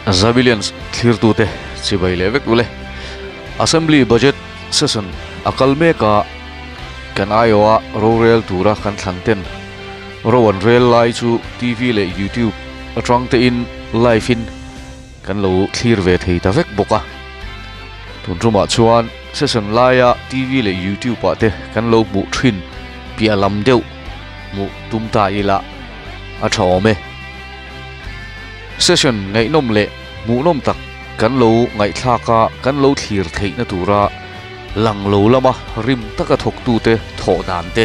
Zabilians thlirtute chibai leh vek ule. Assembly Budget Session a kal mek a, kan aiawha rorel tura kan thlan ten ro an rel lai chu TV leh YouTube atang tein live in kan lo thlir ve thei ta vek bawk a. Tun tumah chuan session laia TV leh YouTube ah te kan lo hmuh thin piah lam deuh hmuh tum ta ila a tha awm e. Session ngaihnawm leh hmuhnawm tak kan lo ngaihthlak a, kan lo thlir theihna tura lang lo lama rim taka thawktute thawh dan te,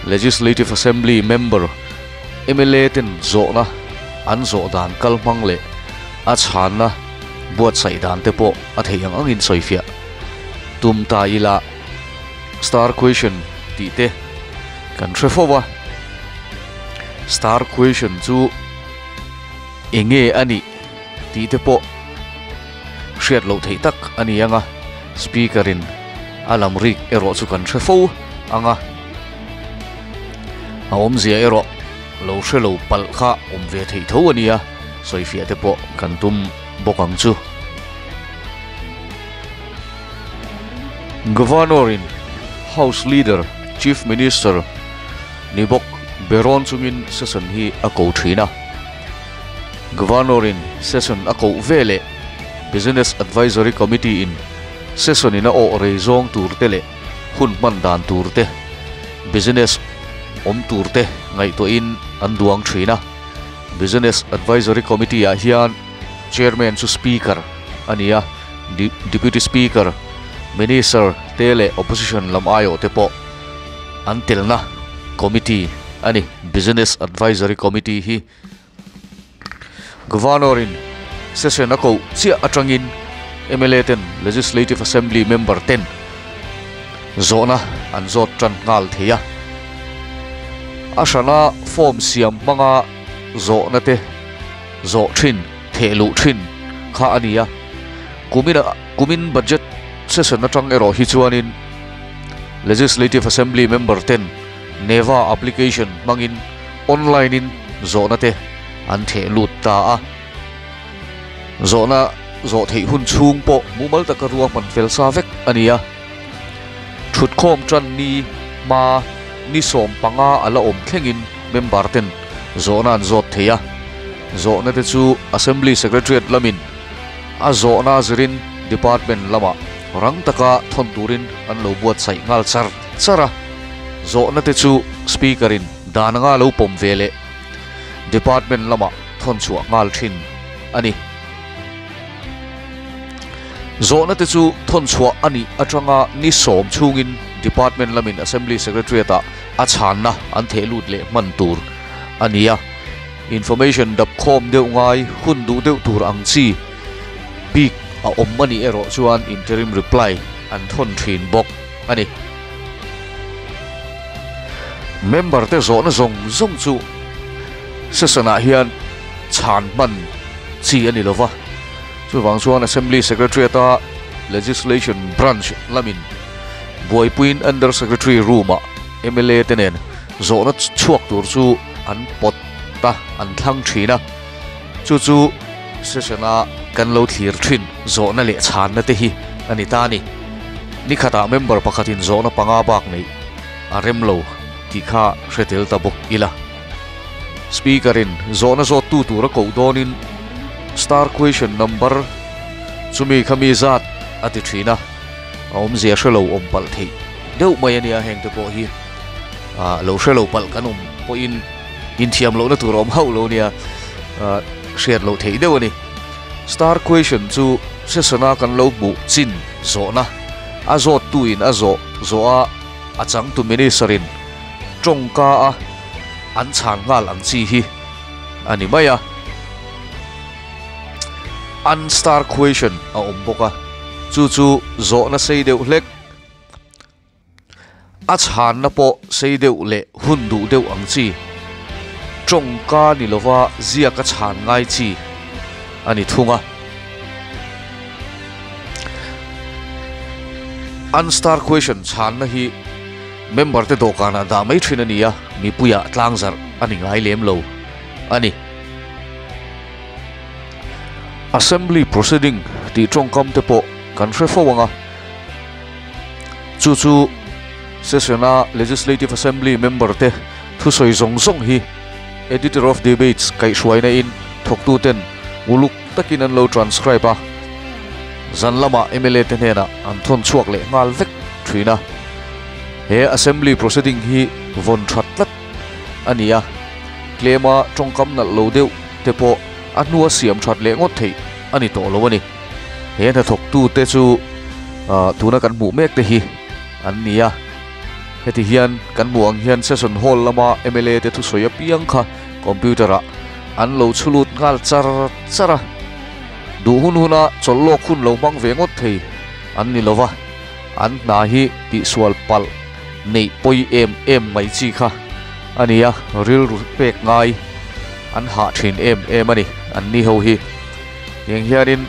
Legislative Assembly member mla ten zawhna an zawh dan kal hmang leh a chhanna buatsaih dan te pawh a theih ang angin sawifiah tum ta ila star question tih te kan hre fo a, star question chu enge a nih tih te pawh hriat loh theih tak a ni ang a, speaker in a lam rik erawh chu kan hre fo ang a, a awmzia erawh lo hre lo palh kha awm ve theih tho a nia, sawifiah te pawh kan tum bawk ang chu. Governor in House Leader, Chief Minister ni bawk berawn chungin session hi a ko thin a. Governor in session a koh veleh Business Advisory Committee in session in a awh rei zawng tur te leh hun hman dan tur te, business awm tur te ngaihtuahin an duang thin a. Business Advisory Committee ah hian Chairman chu Speaker a ni a, Deputy Speaker, Minister te leh Opposition lam aiawh te pawh an telna committee a ni. Business Advisory Committee hi Governor in session a koh chiah atangin mla ten Legislative Assembly member ten zawhna an zawt tan nghal thei a. A hrana form siam hmanga zawhna te zawh thin, theh luh thin kha a ni a. Kumin kumin budget session atang erawh hi chuanin Legislative Assembly member ten Neva application hmangin online in zawhna te an theh lut ta a. Zawhna zawh theih hun chhung pawh mumal taka ruahman fel sa vek a ni a. Thutkhawm tan ni hma ni 15 a la awm thlengin member ten zawhna an zawt thei a. Zawhna te chu Assembly Secretariat lamin a zawhna zirin department lamah rang taka thawn turin an lo buatsaih nghal char char a. Zawhna te chu Speaker in dan anga lo pawm ve leh department lamah thawn chhuah nghal thin a ni. Zawhna te chu thawn chhuah a nih atanga ni 10 chhungin department lamin Assembly Secretariat ah a chhanna an theh lut leh hman tur a ni a. Information dap khawm deuh ngai hun duh deuh tur ang chi bik a awm a nih erawh chuan interim reply an thawn thin bawk a ni. Member te zawhna zawng zawng chu session ah hian chhan hman chi a ni lova, chuvang chuan Assembly Secretariat a Legislation Branch lamin buaipuiin Under Secretary room ah mla te nen zawhna chhuak tur chu an pawt a, an thlang thin a, chu chu session a kan lo thlir thin zawhna leh chhanna te hi a ni ta a ni. Ni khatah member pakhatin zawhna panga bak neih a rem lo tih kha hre tel ta bawk ila. Speaker in zawhna zawttu tur a koh dawnin star question number chumi kha mi zat a ti thin a, a awmzia hre lo awm palh theih deuh mai a nia, heng te pawh hi lo hre lo palh kan awm pawhin inthiam lohna tur a awm hauh lo nia, hriat loh theih deuh a ni. Star question chu session a kan lo hmuh chin zawhna a zawttu in a zawh zawh a, a changtu minister in tawngka a an chhan nghal ang chi hi a ni mai a. Unstar question a awm bawk a, chu chu zawhna sei deuh hlek, a chhanna pawh sei deuh leh hun duh deuh ang chi, tawngka ni lova ziak a chhan ngai chi a ni thung a. Unstar question chhanna hi member te dawhkanah dah mai thin a ni a, mipuiah tlangzarh a ni ngai lem lo a ni. Assembly proceeding tih tawngkam te pawh kan hre fo ang a, chu chu session-a Legislative Assembly member te thusawi zawng zawng hi Editor of Debates kaihhruaina in thawktuten uluk takin an lo transcribe a, zan lamah mla te hnenah an thawn chhuak leh nghal vek thin a. He Assembly proceeding hi vawn that tlat a ni a, tlema tawngkam nalh lo deuh te pawh a hnua siam that leh ngawt theih a ni tawh lo a ni. He hnathawktute chu tuna kan hmuh mek te hi an ni a, heti hian kan hmuh ang hian session hall lama mla te thusawi apiang kha computer ah an lo chhu lut nghal char char a, duh hun huna chawlh lawk hun lo hmang ve ngawt thei an ni lova, an hna hi tihsual palh neih pawi em em mai chi kha a ni a, rilru pek ngai an hah thin em em a ni an ni ho hi. Tiang hianin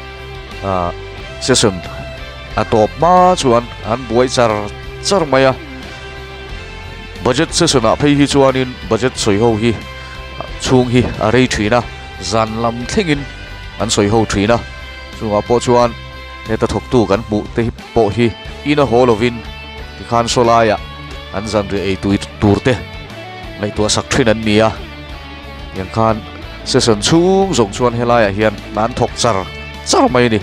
session a tawp hma chuan an buai char char mai a, budget session ah phei hi chuanin budget sawi ho hi chhung hi a rei thin a, zan lam thlengin an sawi ho thin a, chungah pawh chuan heta thawktu kan hmuh te pawh hi in a haw lovin tikhan saw laiah an zanriah ei tui tur te ngaihtuah sak thin an ni a, tiang khan session chhung zawng chuan helaiah hian an thawk char char mai a ni.